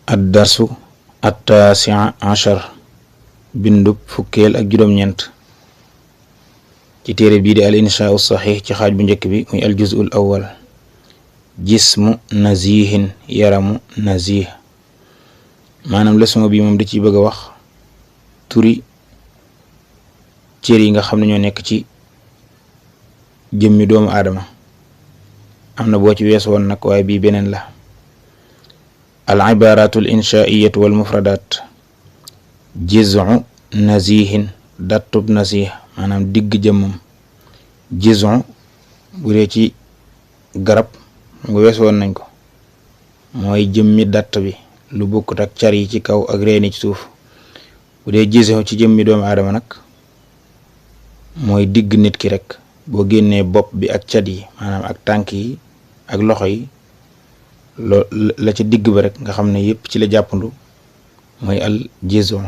ad-darsu at-taasi' ashar bindub fukkeel ak juróom-ñeent ci téere bii di al inshaa'u saxiix ci xaaj bu njëkk bi muy al juz'ul awwal jismu nazihin yaramu nazih maanaam leçon bi moom da ciy bëgg a wax turi cër yi nga xam ne ñoo nekk ci jëmmi doomu aadama am na boo ci wees woon nag waaye bii beneen la al ibaaratul inshaa'iyatu wal mufradaat jiz'u nazihin dattub nazih maanaam digg jëmmam jiz'u bu dee ci garab nga wees woon nañ ko mooy jëmmi datt bi lu bokkut ak car yi ci kaw ak reeni ci suuf bu dee jiz'u ci jëmmi doomu aadama nag mooy digg nit ki rek boo génnee bopp bi ak cat yi maanaam ak tànk yi ak loxo yi la ca digg ba rek nga xam ne yépp ci la jàppandu mooy al jiz'u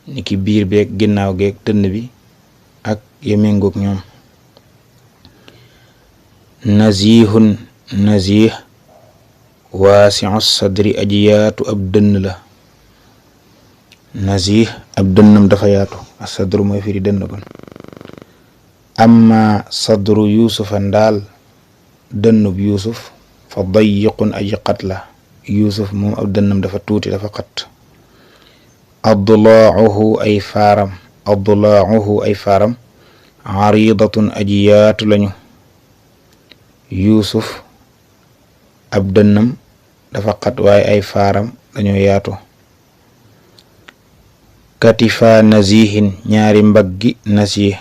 ni ki biir beeg ginnaaw geeg dënn bi ak ya méngoog ñoom nazihun nazih waasi'u sadri aji yaatu ab dënn la nazih ab dënnam dafa yaatu as-sadru mooy firi dënn kon amma sadru yuusufa ndaal dënnub yuusuf fa dayiqun aji xat la yuusuf moom ab dënnam dafa tuuti dafa xat adlaa'uhu ay faaram aridatun aji yaatu lañu yuusuf ab dënnam dafa xat waaye ay faaram dañoo yaatu katifa nazihin ñaari mbaggi nazih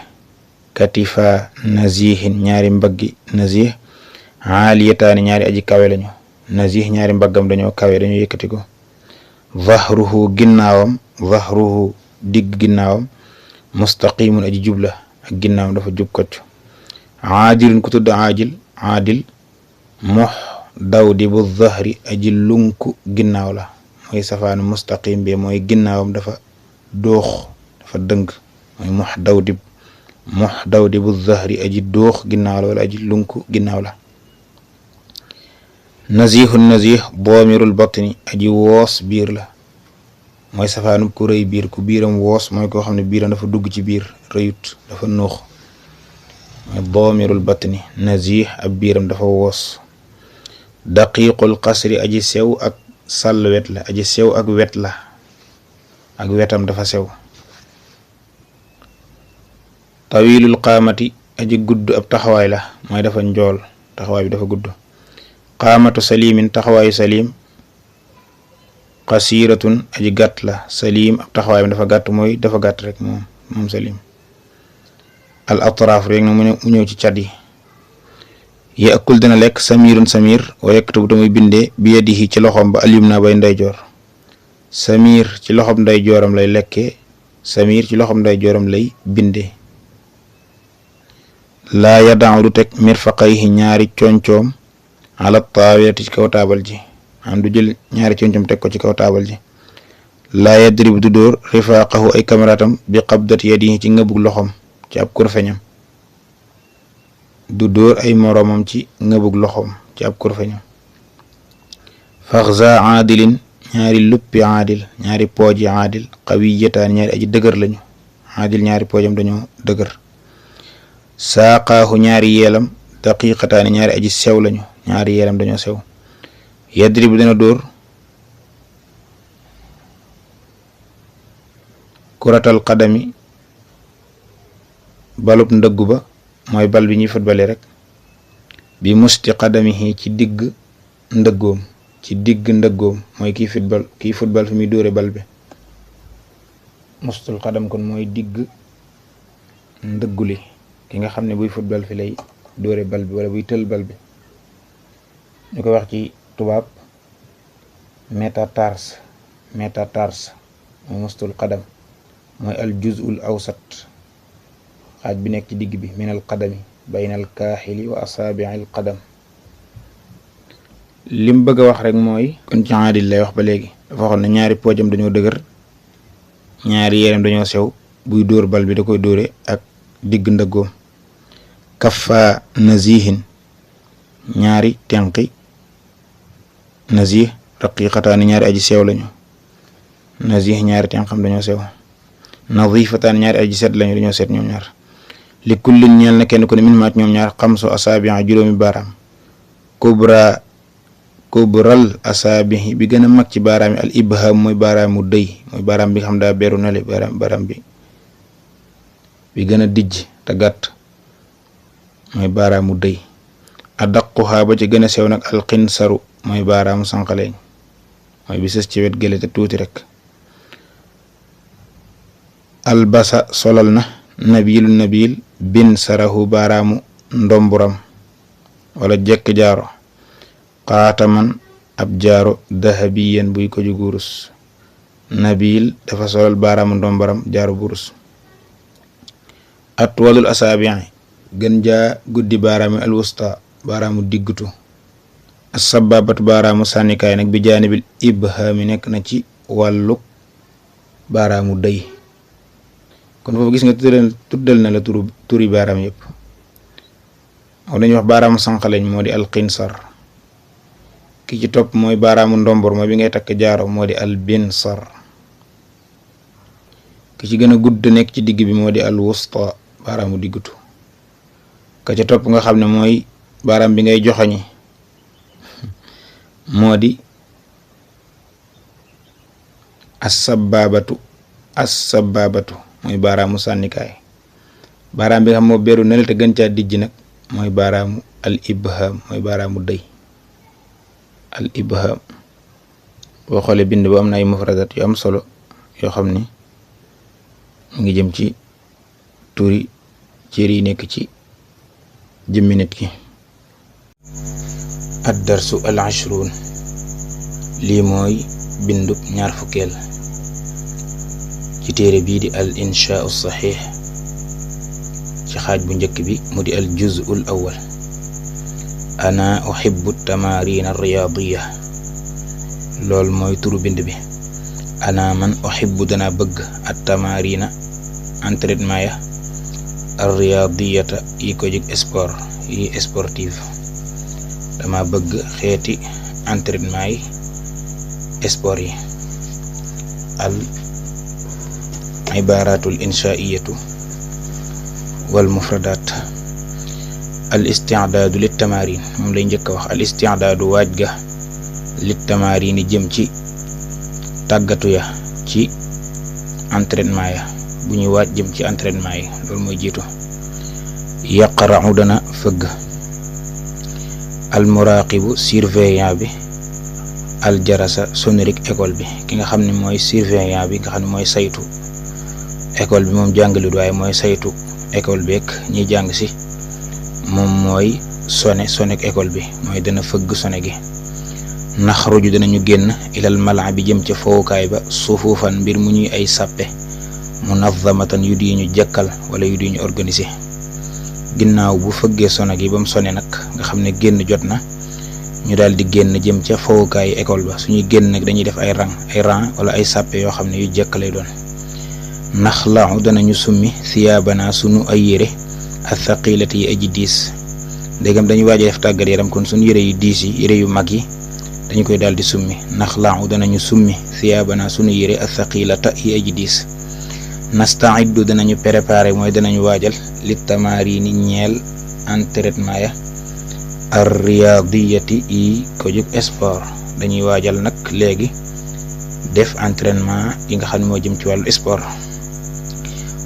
katifa nazihin ñaari mbaggi nazih aaliyataani ñaari aji kawe lañu nazih ñaari mbaggam dañoo kawe dañoo yëkkati ko zahruhu digg ginnaawam mustaqimun aji jubla ak ginnaawam dafa jub kocc aadilun ku tudd aadil mox dawdi bu zahri aji lunku ginnaaw la mooy safaanu mustaqim bi mooy ginnaawam dafa doox dafa dëng mooy mox dawdi bu zahri aji doox ginnaaw la wala aji lunku ginnaaw la nazihun nazih doomirul batni aji woos biir la mooy safaanub ku rëy biir ku biiram woos mooy koo xam ne biiram dafa dugg ci biir rëyut dafa nuux mooy doomirul batni nazih ab biiram dafa woos daqiqul qasri aji sew ak sàllwet la aji sew ak wet la ak wetam dafa sew tawilul qaamati aji gudd ab taxawaay la mooy dafa njool taxawaay bi dafa gudd qaamatu salimin taxawaayu salim qasiratun aji gàtt la salim ab taxawaay bi dafa gàtt mooy dafa gàtt rek moom salim al atraaf rek na mu ñëw ci cat yi yaakul dina lekk samirun samir wa yaktubu tamuy bindee bi yadihi ci loxom ba alyumna bay ndeyjoor samir ci loxom ndeyjooram lay lekkee samir ci loxom ndeyjooram lay bindee laa yada'u du teg mirfaqayhi ñaari coñcoom ala taawilati ci kaw taabal ji am du jël ñaari coñcoom teg ko ci kaw taabal ji laa yadrib du dóor rifaqahu ay kamaratam bi qabdati yadihi ci ngëbug loxom ci ab kurfeñam du dóor ay moroomam ci ngëbug loxom ci ab kurfeñam faxza aadilin ñaari luppi aadil ñaari pooji aadil qawiyataan ñaari aji dëgër lañu aadil ñaari poojam dañoo dëgër saaqaahu ñaari yeelam daqiqataani ñaari aji sew lañu ñaari yeelam dañoo sew yadribu dina dóor kuratal qadami balub ndëggu ba mooy bal bi ñuy futbale rek bi musti qadamihi ci digg ndëggoom mooy kii futbal fi muy dóore bal bi mustul qadam kon mooy digg ndëgguli ki nga xam ne buy futbal fi lay dóore bal bi wala buy tël bal bi ñu ko wax ci tubaab métatars mooy mustul qadam mooy al juz'ul awsat xaaj bi nekk ci digg bi min al qadami bayna al kaaxili wa asaabi'il qadam lim bëgg a wax rek mooy kon ci aadil lay wax ba léegi dafa waxoon ne ñaari poojam dañoo dëgër ñaari yeeram dañoo sew buy dóor bal bi da koy dóore ak digg ndëggoom kaffa nazihin ñaari tenqi nazih raqiqataani ñaari aji sew lañu, nazih ñaari tenxam dañoo sew, nadifataani ñaari aji set lañu dañoo set ñoom ñaar. li kullin ñeel na kenn ku ne min maat ñoom ñaar xamsu asaabi'a juróomi baaraam, kubral asaabi bi gën a mag ci baaraam yi al ibham mooy baaraamu dëy, mooy baaraam bi nga xam daa beru nale, baaraam bi gën a dijj te gàtt mooy baaraamu dëy. adaquha ba ci gën a sew nag alxinsaru mooy baaraamu sànqaleñ, mooy bi sës ci wet gële te tuuti rek. albasa solal na nabil bin sarahu baaraamu ndomburam wala jekk jaaro, xaataman ab jaaro dahabiyan buy ko ju gurus. nabil dafa solal baaraamu ndombaram jaaro burus. atwalul asaabi'i gën jaa guddi baaraami alwusta baaraamu diggutu. asababatu baaraamu sànnikaay nag bi jaanibil ibhaami nekk na ci wàllu baaraamu dëy. kon foofu gis nga tuddal na la turi baaraam yëpp. aw dañuy wax baaraamu sànqaleñ moo di alxinsar, ki ci topp mooy baaraamu ndombor mooy bi ngay takk jaaro moo di albinsar, ki ci gën a gudd nekk ci digg bi moo di alwusta baaraamu diggutu, ka ca topp nga xam ne mooy baaraam bi ngay joxoñi moo di assababatu mooy baaraamu sànnikaay. baaraam bi nga xam moo beru nele te gën caa dijj nag mooy baaraamu al ibham mooy baaraamu dëy. al ibham boo xoolee bind ba am na ay mufradat yu am solo yoo xam ni mu ngi jëm ci turi cër yi nekk ci jëmmi nit ki. ad-darsu al-ashruun lii mooy bindub ñaar fukkeel ci téere bii di al inshaa'u saxiix ci xaaj bu njëkk bi mu di al juz'ul awwal. ana uhibbu tamarin ar-riyaadiyya lool mooy turu bind bi. ana man uhibbu dana bëgg at tamarina entraînement ya ar-riyaadiyata yi ko jóg sport yi sportive. dama bëgg xeeti entraînement yi sport yi. al ibaaratul inshaa'iyatu wal mufradaat. al isti'daadu lit tamarin moom lay njëkk a wax. al isti'daadu waaj ga lit tamarin jëm ci tàggatu ya ci entraînement ya bu ñuy waaj jëm ci entraînement yi loolu mooy jiitu. yaqra'u dana fëgg. al muraqibu surveillant bi. al jarasa sonnerie école bi ki nga xam ne mooy surveillant bi nga xam ne mooy saytu école bi moom jàngalut waaye mooy saytu école bi ak ñiy jàng si moom mooy sone école bi mooy dana fëgg sone gi. naxruju danañu génn ilal mal'a bi jëm ca fowukaay ba sufufan mbir mu ñuy ay sàppe munazzamatan yu di ñu jëkkal wala yu di ñu organiser. ginnaaw bu fëggee sone gi ba mu sone nag nga xam ne génn jot na ñu daal di génn jëm ca fowukaayu école ba. suñuy génn nag dañuy def ay rang wala ay sàppe yoo xam ne yu jëkk lay doon. naxla'u danañu summi siyaabana sunu ay yére athaqilati yi aji diis. ndégam dañuy waaj a def tàggat yaram kon suñu yére yu diis yi yére yu mag yi dañu koy daal di summi. naxla'u danañu summi siyaabana sunu yére athaqilata yi aji diis. nasta'iddu danañu préparer mooy danañu waajal li tamarini ñeel entraînement ya ar-riyadiyati yi ko jóg sport. dañuy waajal nag léegi def entraînement yi nga xam ne moo jëm ci wàllu sport.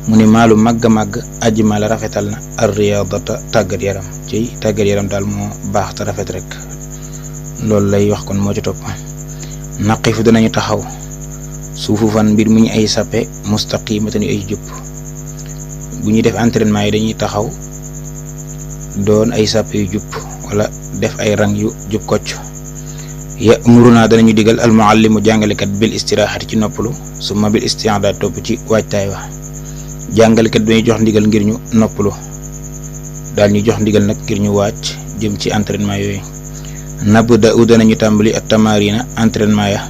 mu ne maalu màgg aji ma la rafetal na ar-riyadata tàggat yaram ci tàggat yaram daal moo baax te rafet rek loolu lay wax kon moo ci topp. naqifu danañu taxaw suufufan mbir mu ñu ay sappe mustaqimatan yu ay jub. bu ñuy def entraînement yi dañuy taxaw doon ay sappe yu jub wala def ay rang yu jub kocc. ya'muruna danañu digal al muallimu jàngalekat bil istiraxati ci noppalu summa bil isti'dad topp ci waajtaay wa. jàngalekat dañuy jox ndigal ngir ñu noppalu daal ñu jox ndigal nag ngir ñu wàcc jëm ci entraînement yooyu. nabda'u danañu tàmbali at tamarina entraînement ya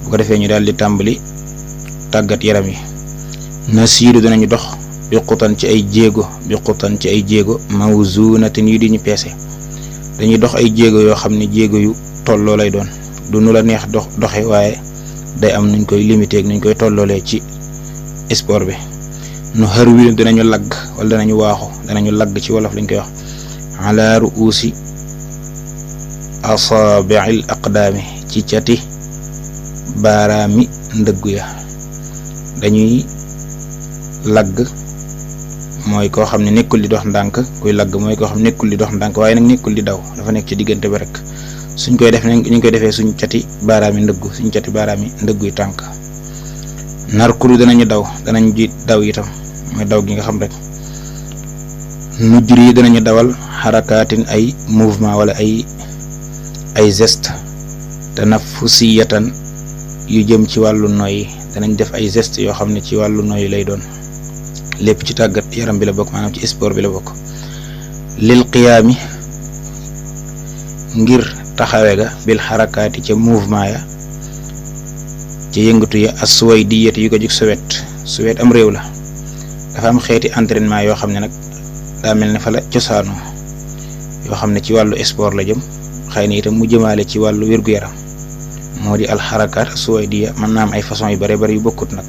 bu ko defee ñu daal di tàmbali tàggat yaram yi. nasiiru danañu dox bi xutan ci ay jéego mawzunatin yu di ñu peese. dañuy dox ay jéego yoo xam ne jéego yu tolloo lay doon du nu la neex doxe waaye day am nuñ koy limité ak nuñ koy tolloolee ci sport bi. nu xër wi danañu lagg wala danañu waaxu danañu lagg ci wolof lañ koy wax ala ruusi asaabi'il aqdaami ci cati baaraami ndëggu ya. dañuy lagg mooy koo xam ne nekkul di dox ndànk, kuy lagg mooy koo xam ne nekkul di dox ndànk waaye nag nekkul di daw, dafa nekk ci diggante bi rek. suñ koy def nag ñu koy defee suñ cati baaraami ndëggu, suñ cati baaraami ndëgguy tànk. narkulu danañu daw, danañu ji daw itam mooy daw gi nga xam rek. nujri yi danañu dawal xarakaatin ay mouvement wala ay geste tanafusiyatan yu jëm ci wàllu noyyi. danañ def ay geste yoo xam ne ci wàllu noyyi lay doon, lépp ci tàggat yaram bi la bokk, maanaam ci sport bi la bokk. lil qiyaami ngir taxawe ga bil xarakaati ca mouvement ya ca yëngatu ya as suwaydiyati yu ko jug Suède am réew la, dafa am xeeti entraînement yoo xam ne nag daa mel ne fa la cosaanoo, yoo xam ne ci wàllu sport la jëm, xëy na itam mu jëmaale ci wàllu wér-gu-yaram. moo di alxarakaat suwaydiya mën naa am ay façon yu bare bari yu bokkut nag.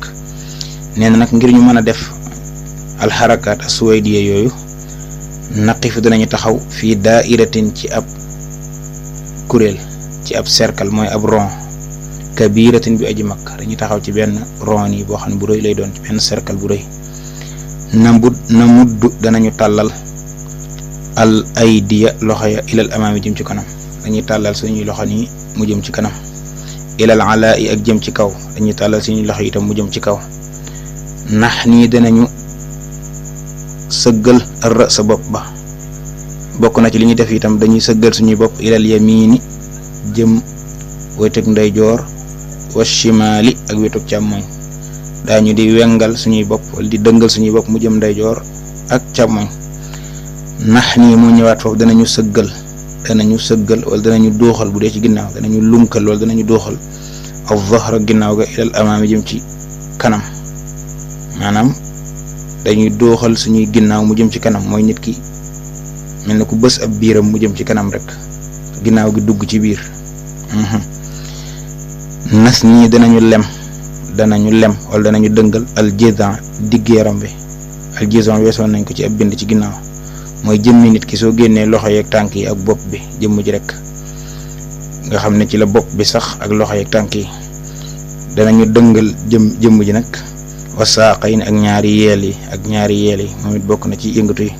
nee na nag ngir ñu mën a def alxarakaat suwaydiya yooyu, naqifu danañu taxaw fii daairatin ci ab kuréel, ci ab cercle mooy ab rond, kabiratin bi aji mag. dañuy taxaw ci benn rond yi boo xam ne bu rëy lay doon, ci benn cercle bu rëy. na mudd danañu tàllal al aydiya loxo ya ilal amaami jëm ci kanam, dañuy tàllal suñuy loxo nii mu jëm ci kanam. ilal alaa yi ak jëm ci kaw, dañuy tàllal suñuy loxo itam mu jëm ci kaw. nax nii danañu sëggal ar sa bopp ba, bokk na ci li ñuy def itam dañuy sëggal suñuy bopp ilal yamini jëm wetug ndeyjoor wa shimaali ak wetug càmmoñ. daañu di wengal suñuy bopp wala di dëngal suñuy bopp mu jëm ndeyjoor ak càmmoñ. nax nii mu ñëwaat foofu danañu sëggal wala danañu dooxal bu dee ci ginnaaw, danañu lunkal wala danañu dooxal aw zahra ginnaaw ga ilal amaami jëm ci kanam. maanaam dañuy dooxal suñuy ginnaaw mu jëm ci kanam, mooy nit ki mel na ku bës ab biiram mu jëm ci kanam rek, ginnaaw gi dugg ci biir. nas nii danañu lem wala danañu dëngal aljizan digg yaram bi. aljizan weesoon nañ ko ci ab bind ci ginnaaw, mooy jëmmi nit ki soo génnee loxo yeeg tànk yi ak bopp bi, jëmm ji rek nga xam ne ci la bopp bi sax ak loxo yeeg tànk yi. danañu dëngal jëmm ji nag wasaaqayn ak ñaari yeel yi moom it bokk na ci yëngatu yi.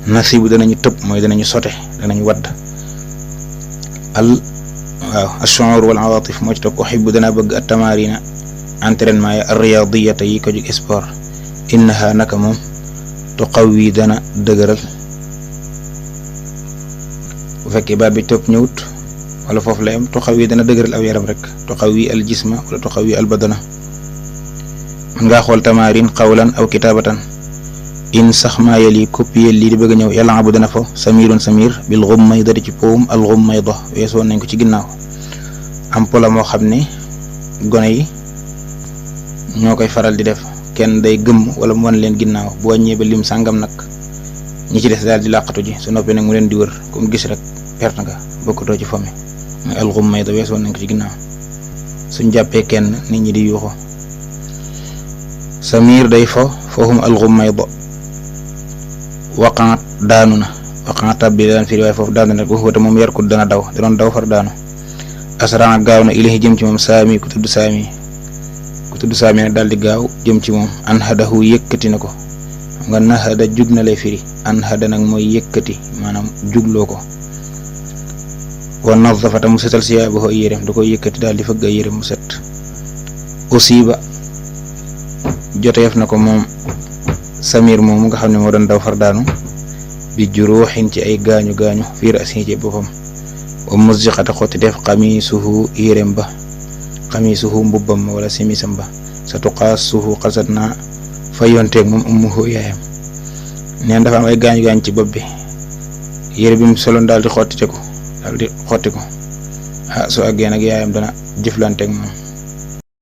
nasibu danañu tëb mooy danañu sote, danañu wadd. ash-shu'ur wal awatif moo ci topp. uhibbu dana bëgg at tamarina entraînement ya ar-riyadiyata yi ko jóg sport. innaha naka moom tuqawwi dana dëgëral, bu fekkee baat bi topp ñëwut wala foofu lay am, tuqawwi dana dëgëral aw yaram rek. tuqawwi al jisma wala tuqawwi al badana. mën ngaa xool tamarin qawlan aw kitabatan. in sax maa yali copier lii di bëgg a ñëw yàlla bu dana fa samirun samir bil ghummaydati ci powum al ghummayda weesoon nañ ko ci ginnaaw. am pola moo xam ne gone yi ñoo koy faral di def, kenn day gëmm wala mu wan leen ginnaaw, bu wàññee ba lim sàngam nag ñi ci des daal di làqatu ji, su noppee nag mu leen di wër, comme gis rek perte nga, bokkutoo ci fomi. mooy al ghummayda weesoon nañ ko ci ginnaaw. suñ jàppee kenn nit ñi di yuuxu. samir day foohum al ghummayda. waqaat daanu na, waqaat tabbi daan firi waaye foofu daanu na rek, waxuwate moom yarkut dana daw, da doon daw far daanu. asraa gaaw na ilahi jëm ci moom saami ku tudd saami nag daal di gaaw jëm ci moom. an hadahu yëkkati na ko, xam nga nahada jug na lay firi, an hada nag mooy yëkkati, maanaam jugloo ko. wa nadafata mu setal siyaabahu ay yérem, da koy yëkkati daal di fëgg ay yérem mu set. usiba joteef na ko moom samir moom nga xam ne moo doon daw far daanu, bi juruuxin ci ay gaañu fii rasihi ci boppam. wa musjiqata xotti def xamisuhu yérem ba, xamisuhu mbubbam ma wala simisam ba. sa tuqaasuhu xasat naa fa yonteeg moom ummuhu yaayam. neen dafa am ay gaañu ci bopp bi, yére bi mu soloon daal di xotti ko soo àggee nag yaayam dana jëflanteeg moom.